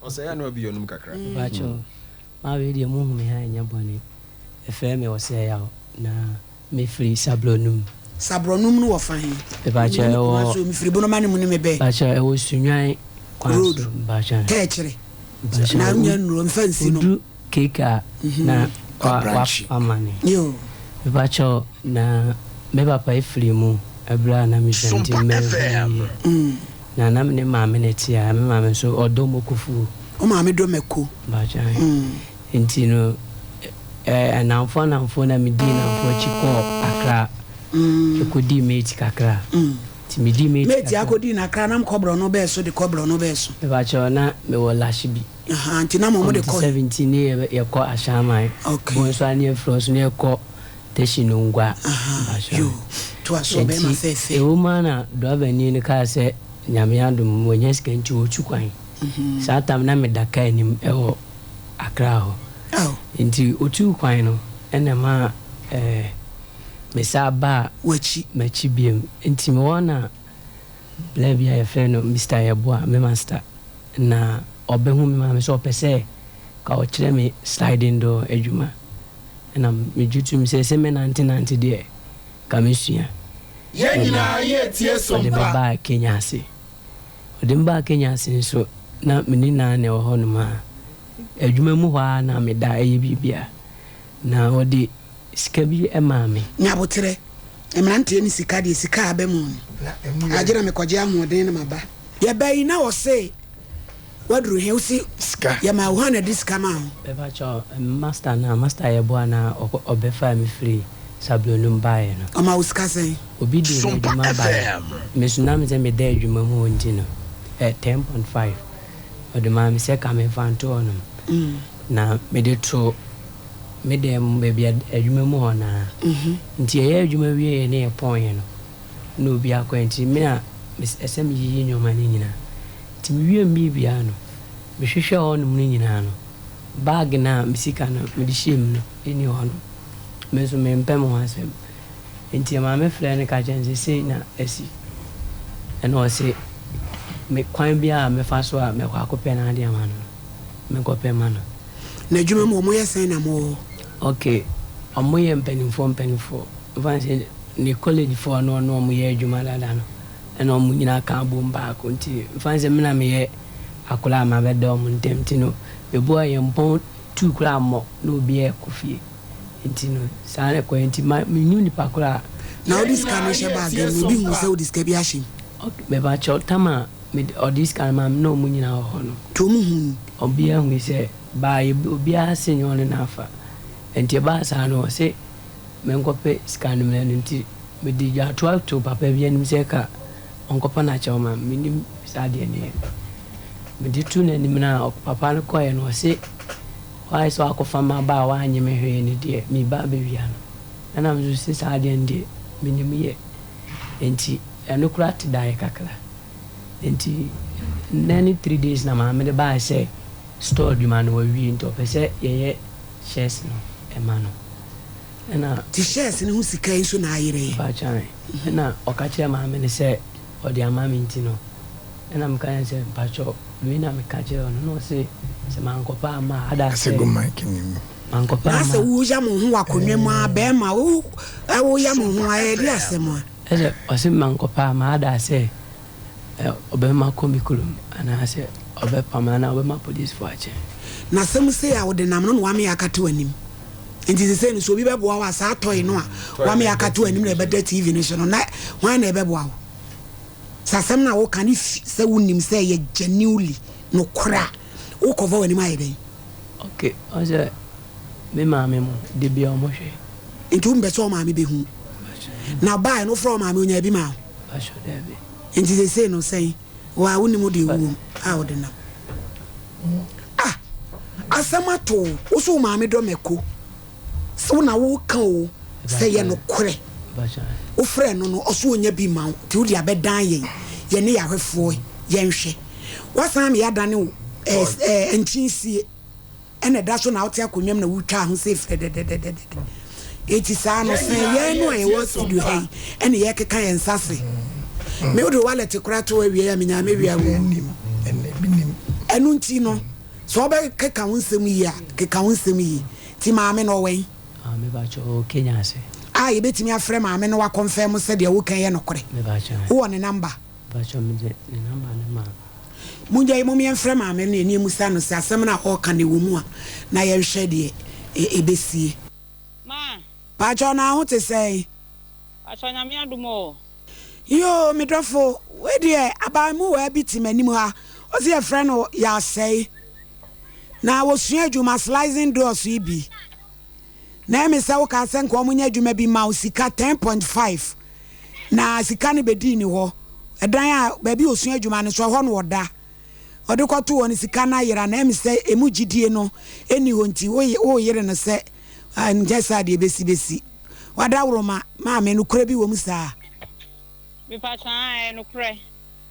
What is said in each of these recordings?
Ɔsɛe ano abi ɔnom kakra. Mpakyɛw, ma wei deɛ mo hu me ha ɛnyɛ bɔne. Yɛfrɛ me Ɔsɛeyaw na me firi Sabrɔnum. Sabrɔnum no wɔ fa he? Mepakyɛw Menim ɛwɔ. Kumasi o, mefiri Bonomane mu ne me bɛ. Mepakyɛw ɛwɔ Sunyani kwan Road, so mepakyɛw. Tɛɛkyere. Mepakyɛw Na wonya nnuro, mfa nsi no. Wodu Cake a na wa wa wama me. Yoo. Mepakyɛw na me papa efiri mu ɛberɛ a na mesua nti Sompa manhu FM. no yie. Na na me ne maame na ɛte a, me maame nso ɔdɔ mako fuo. Wo maame dɔ mako? Mepakyɛw nti no eh nnamfo nnamfo na medii nnamfo akyi kɔɔ Accra ɛkɔdii mate kakra. Nti medii mate Mate kakra. akɔdii no Accra na mokɔ borɔno bɛɛ so de kɔ borɔno bɛɛ so? Mepakyɛw na mewɔ Lashibi. Ahaa nti na mo mo de Committee kɔ he? 17 ne yɛ yɛkɔ Ashaiman, Okay. Bonsu a ne yɛfiri hɔ nso ne yɛkɔ Teshie Nungua. Ahaa Mpakyɛw. yoo toa so ɔbɛɛma Nti fɛɛfɛ. ɛwɔ mu ara na drɔbani no kaa sɛ Nyame adom wanya sika nti ɔretu kwan. Saa tam na meda kaa anim wɔ Accra hɔ. Ao. Nti ɔtuu kwan no ɛna ɛmaa eh, me saa baa W'akyi. m'akyi biom. Nti mewɔ hɔ na bla bi a yɛfrɛ no Mister Yeboah, me master, na ɔbɛhu me maame sɛ ɔpɛ sɛ ka ɔkyerɛ me sliding door adwuma. Ɛna megye tom sɛ sɛ mɛnante nante deɛ ka mɛsua. Yɛn Ɛna nyinaa yɛretie ɔde me Sompa. baa Kenya ase. Ɔde me baa Kenya ase nso na me ne no ara na ɛwɔ hɔnom a adwuma mu hɔ ara na meda ɛyɛ biribiara. Na ɔde sika bi maa me. Nyaboterɛ, mmeranteɛ ne sika deɛ sika aba mu no agye na mekɔgye ahoɔden na maba. Yɛba yi na ɔse waduru he wose yɛmaa wo hwan na de sika maa wo. Mepakyɛw master no a master yɛboa no a ɔbɛfaa me firi Sablonum baeɛ no. Ɔmaa wo sika sɛn? Obi de Sompa n'adwuma baeɛ FM. me so nam sɛ meda adwuma mu hɔ nti no ɛ 10.5 ɔde maa me sɛ ka memfa nto hɔnom na mede too me dan mu baabi a adwuma mu hɔ no ara. Nti yɛyɛɛ adwuma wieeɛ ne yɛpɔneeɛ no, na obi akɔ nti me na ɛsɛ meyiyi nneɛma no nyinaa. Nti mewie me biribiara no, mehwehwɛɛ hɔnom no nyinaa no, bag no a me sika no mede hyɛɛ mu no nni hɔnom. Me nso mempɛ me ho asɛm. Nti maame frɛɛ no ka kyerɛɛ no sɛ sei na asi. Ɛna ɔse me kwan biara a mɛfa so a mɛkɔ akɔpɛ n'adeɛ ama no no, menkɔpɛ ma no. Na adwuma mu ɔmo yɛ sɛn na mo wɔ hɔ? Ok, ɔmo yɛ mpaninfoɔ mpaninfoɔ. Mfa no sɛ ne college foɔ no ɔne ɔmo yɛ adwuma dada no ɛna ɔmo nyinaa ka abom baako nti mfa no sɛ me na meyɛ akwadaa a mabɛda ɔmo ntɛm nti no ebi wɔ hɔ a yɛn pɔn tuu koraa mmɔ na obiara ɛkɔ fie nti no saa na ɛkɔyɛ nti ma mennim nipa korɔ a. Na Yɛn wode sika nyinaa no hyɛ bag yɛretie mu obi huu Sompa. sɛ wode sika bi ahyɛ mu? Ok, mepakyɛw tam a mede ɔde sika no maa me na ɔmo nyinaa wɔ hɔ no. Nti ɔmo hui? Obiara hui sɛ baa yɛ obiara se nyɛ ɔno na afa. Nti ɛbaa saa no ɔse menkɔpɛ sika no mmrɛ no nti mede dwatoa too papa bi anim sɛ ka ɔnkɔpa no akyɛw ma me. Mennim saa adeɛ no yɛ. Mede too n'anim no a papa no kɔeɛ no ɔse wayɛ sɛ wakɔfa m'aba a wannye me hwee no deɛ mereba abɛwia no. Ɛna me nso se saa adeɛ no deɛ mennim yɛ. Nti ɛno koraa te daeɛ kakra. Nti nnɛ ne 3 days na maame de baeɛ sɛ store adwuma no wawie nti ɔpɛ sɛ yɛyɛ shares no ɛma no. Ɛna. Nti shares no ho sika yi nso na ayerɛ yi? Mpakyɛw, ɛna ɔka kyerɛɛ maame no sɛ ɔde ama me nti no, ɛna meka kyerɛɛ no sɛ mpakyɛw wei na meka kyerɛɛ no na ɔse sɛ mankɔpɛ amma a ada Ase sɛ gu mic no mu. mankɔpɛ Na amma sɛ a. woya mo ho wɔ akonnwa mu a, bɛrima wo woya mo ho a, ɛyɛ de asɛm a. Ɛsɛ ɔse mankɔpɛ amma ada sɛ ɔbɛma kɔ me kurom anaasɛ ɔbɛpam anaa ɔbɛma policefoɔ akyɛ. Na asɛm sei a wode nam no na wame akata w'anim. Nti sesei no sɛ obi bɛboa wo a, saa toy no a wame akata w'anim na ɛbɛda TV no so no, na hwan na ɛbɛboa wo? Sɛ asɛm no a woka no fi sɛ wonim sɛ ɛyɛ genuinely nokorɛ a, wo cover w'anim ayɛ dɛn? Ok, ɔn sɛ me maame mo, da biara ɔmo hwɛ. Nti wompɛ sɛ wo maame bɛhu? Na ɔbaeɛ no wofrɛ wo maame ɔnyaa bi maa wo? Mpakyɛw daabi. Nti sesei no sɛn? Wo a wonim wo deɛ wowom a wode nam. Ah! Asɛm ato wo, wo so wo maame dɔ mako. Sɛ wo na woka o, sɛ yɛ nokorɛ. Wofrɛ no no ɔso ɔnya bi ma wo, nti wode abɛdan yɛn, yɛne yɛahwɛfoɔ yɛnhwɛ. Woasan ama yɛadane wo ɛɛ nkyensie. Ɛna ɛda so na wote akonnwa mu na wotwa ho sɛ frɛdɛdɛdɛdɛdɛ. Enti saa no Yɛn sɛ nyinaa yɛn no a yɛretie yɛwɔ studio ha Sompa. yi ɛna yɛkeka yɛn nsa ase. Me wode wallet koraa to hɔ awie a menyaa mɛwia wo. Nim, ɛnna ebi nim. Ɛno nti no. Sɛ wobɛkeka wo nsɛm yie a, keka wo nsɛm yie. Nti maame no ɔwɛn? Ah, mepakyɛw, ɔwɔ Kenya ase. A yɛbɛtumi afrɛ maame no wakɔnfɛm sɛ deɛ woka yi yɛ nokorɛ? Mepakyɛw. Wowɔ ne number? Mepakyɛw, mede ne number no maa. Mongyae mom yɛmfrɛ maame no yɛne yɛmmusa no sɛ asɛm no a ɔreka no ɛwɔ mu a na yɛnhwɛ deɛ ɛbɛsie. Ma. Pakyɛw na ho te sɛn? Pakyɛw Nyame adom oo. Yoo me dɔfo wei deɛ abaamuwaa bi te m'anim ha ɔse yɛfrɛ no Yasɛe na wɔsua adwuma slicing doors yi bi na ɛme sɛ wokaa sɛ nka wɔn nyɛ adwuma bi ma wo sika 10.5 na sika no bɛdii ne hɔ ɛdan a baabi ɔsua adwuma no so ɛhɔ na ɔda ɔde kɔto hɔ no sika no ayera na ɛme sɛ ɛmu gyidie no ɛni hɔ nti woyere no sɛ nyɛ saa deɛ ɛbɛsi bɛsi W'adaworoma, maame, nokorɛ bi wɔ mu saa? Mepakyɛ aa ɛyɛ nokorɛ.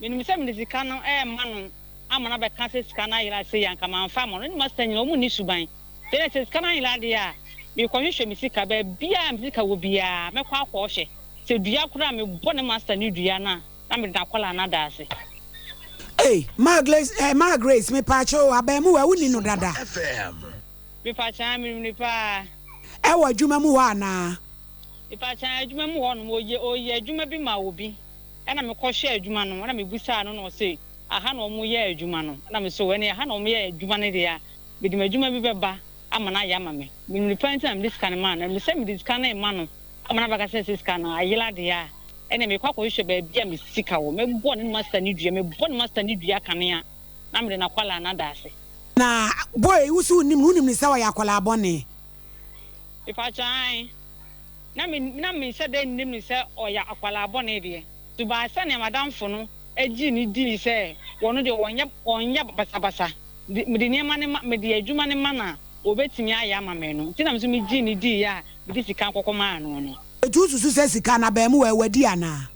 Menim sɛ mede sika no rema no ama no abɛka sɛ sika no ayera sei a anka mamfa amma no. Ne master nyina wɔn nni suban. Nti ɛnɛ sɛ sika no ayera deɛ a, merekɔhwehwɛ me sika. Baabiara a me sika wɔ biara mɛkɔ akɔhwɛ. Sɛ dua koraa a mebɔ ne master no dua no a na mede n'akwadaa no ada ase. Ei, Maa Grace, eh, Maa Grace, mepaakyɛw o, abaamuwa, wonni no dada? Mepakyɛ aa menim no paa. Ɛwɔ adwuma mu hɔ anaa? Mepakyɛ aa adwuma mu hɔ nom ɔyɛ ɔyɛ adwuma bi ma obi ɛna me kɔ hwɛ adwuma no ɛna me busaa no na ɔse aha na ɔmo yɛ adwuma no ɛna me se ɛneɛ ɛha na ɔmo yɛ adwuma no deɛ a mede m'adwuma bi bɛba ama no ayɛ ama me menim no paa nti na mede sika no maa no na mesɛ mede sika no rema no ama no abɛka sɛ sɛ sika no ayera deɛ a ɛneɛ mekɔ akɔ hwehwɛ baabi a me sika wɔ mɛbɔ ne master no dua mebɔ ne master no dua kanea na mede n'akwadaa no ada ase. Na boy yi wo se wonim no, wonim no sɛ ɔyɛ akwadaa bɔne? Mepakyɛ ae. Na me na menhyɛ da nnim no sɛ ɔyɛ akwadaa bɔne deɛ. Subaa sɛnea m'adamfo no gyee no dii sɛ ɔno deɛ ɔnyɛ ɔnyɛ basabasa, de mede nneɛma no ma mede adwuma no ma no a ɔbɛtumi ayɛ ama me no nti na me nso megyee no diiɛ a mede sika kɔkɔmaa no no. Enti wosusu sɛ sika no abaamuwa yi wadi anaa?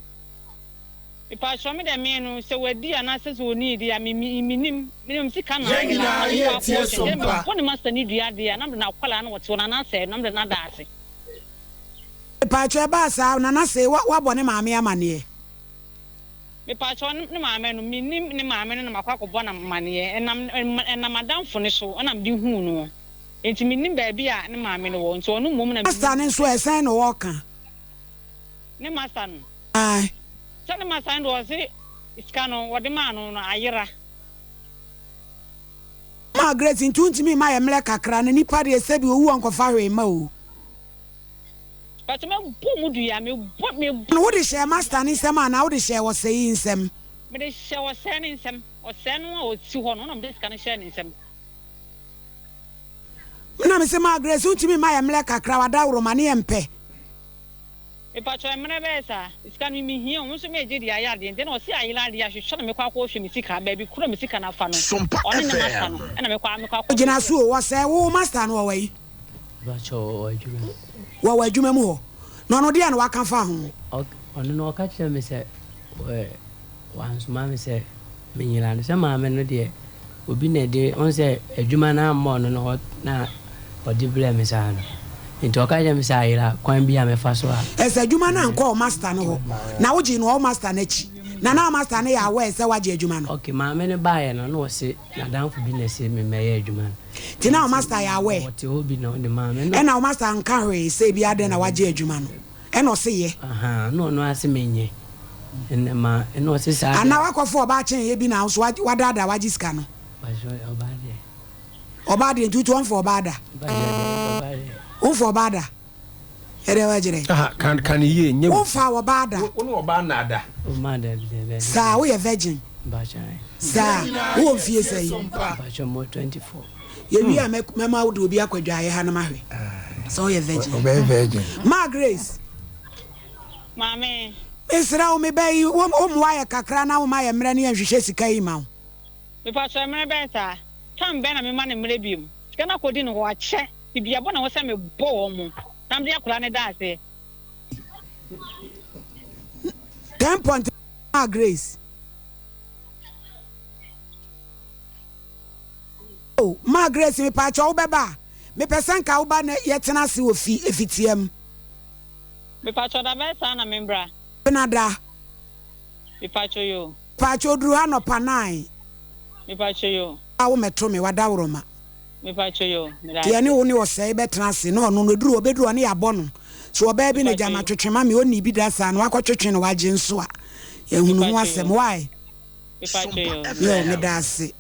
Mepakyɛw me dɛ me no sɛ wadi anaasɛ sɛ onnii de a me me mennim me deɛ sika na Yɛn ayera nyinaa na mekɔ yɛ akɔ tie hwɛ som deɛ pa. mebɔ ne master ne dua deɛ a na mede no akwadaa na ɔte hɔ no anaasɛ na mede no ada ase. Mepakyɛw ɛbaa saa Nana see wa wabɔ ne maame amaneɛ? Mepakyɛw ne ne maame no mennim ne maame no na makɔ akɔbɔ no amaneɛ ɛnam ɛnam madamfo no so ɛna mede huu noɔ nti mennim baabi a ne maame no wɔ nti ɔno mmom na Master mennim no no. nso ɛ sɛn na ɔɔka? Ne master no. Ae. Sɛ ne master no deɛ ɔse sika no wɔde maa no no ayera. Maa Grace nti wontumi mma yɛ mmerɛ kakra na nipa deɛ sɛbi owu ɔnkɔfa hwee mma o. Pakyɛ mɛ bɔ mu dua me bɔ me bɔ. No wode hyɛɛ master no nsam anaa wode hyɛɛ ɔsɛe yi nsam? Mede hyɛɛ ɔsɛe no nsam, ɔsɛe no a ɔsi hɔ no na mede sika no hyɛɛ ne nsam. Na mese maa Grace wontumi mma yɛ mmerɛ kakra wadaworo ma ne yɛ mpɛ. Mepakyɛw mmerɛ bɛyɛ saa? Sika no me hia o, me nso megye de ayɛ adeɛ nti ɛna ɔse ayera adeɛ ahwehwɛ na mekɔ akɔ hwɛ me sika baabi koro a me sika no afa no Sompa ɔne ne master no FM. ɛna mekɔ mekɔ akɔ Gyina hwehwɛ. so o, ɔsɛe wo master no ɔwɔ he? Mepakyɛw ɔwɔ adwuma mu. Wɔwɔ adwuma mu hɔ. Na ɔno deɛn na waka fa ho? Ɔk ɔno no ɔka kyerɛɛ me sɛ ɛɛ wansoma me sɛ menyera no. Sɛ maame no deɛ obi na ɛde, wohu sɛ adwuma no ammɔ ɔno no hɔ na ɔde brɛɛ me saa no. Nti ɔka kyerɛɛ me sɛ ayera kwan bi a mɛfa so a. Ɛsɛ adwuma no ankɔ wo master no hɔ na wogyee no wɔ wo master no akyi na na wo master no yɛ aware sɛ woagye adwuma no? Ok, maame no baeɛ no na ɔse n'adamfo bi na ɛse memmɛyɛ adwuma no. Nti na wo master yɛ aware? Ɔte hɔ bi na ɔne maame no. Ɛna wo master anka hwee sɛ ebia adɛn na woagye adwuma no? Ɛna ɔse yɛ. Ahaa, na ɔno ara se menyɛ. Ɛna ma, ɛna ɔse saa deɛ. Anaa woakɔfa ɔbaa kyɛn yɛ bi na wo nso woadaadaa wagye sika no? Mpakyɛ ɔbaa deɛ. Ɔbaa deɛ nti wotu ɔmfa ɔbaa da? Mpakyɛ deɛ ɔbaa deɛ. Womfa ɔbaa da? Ɛdeɛ wakyerɛ. Aha, kan kan no yie, nyɛ. Womfa ɔbaa da? Wo ne ɔbaa nna da? O ma dabi dabi. Saa, woyɛ virgin? Mpakyɛ ae. Saa, wowɔ mfie sɛn? Mpakyɛ mewɔ 24. Yɛwie a mɛma wode obi akɔ adwaeɛ ha na mahwɛ sɛ woyɛ virgin. Ɔbɛyɛ virgin. Ma Grace. Maame. Mesrɛ wo me ba yi, wo mmoa yɛ kakra na woma yɛ mmerɛ na yɛnhwehwɛ sika yi ma wo. Mepakyɛw mmerɛ bɛn saa? Time bɛn na mema no mmerɛ biom? Sika no akɔdi no hɔ akyɛ, biribiabɔ na ɛwɔ sɛ mebɔ wɔn na mede akwadaa no da aseɛ. Ten point Ma Grace. Oh Ma Grace mepaakyɛw wobɛba a? Mepɛ sɛ nka woba na yɛtena ase wɔ fi efitia mu. Mepakyɛw da bɛn saa na membra? Benada. Mepakyɛw yoo. Mepakyɛw duru ha anɔpa nine. Mepakyɛw yoo. Wo mɛto me w'adaworoma. Mepakyɛ yo, meda Nti yɛne ase. wo ne ɔsɛe bɛtena ase na ɔno no ɛduru hɔ ɔbɛduru hɔ ne yɛabɔ no. So ɔbaa bi na Mepakyɛ gyama yo. twetwe ma me ɔnnii bi da saa na wakɔtwetwe na wagye nso a yɛahunu ho Mepakyɛ asɛm yo. Why? Mepakyɛ yo, Yo, meda ase. meda ase.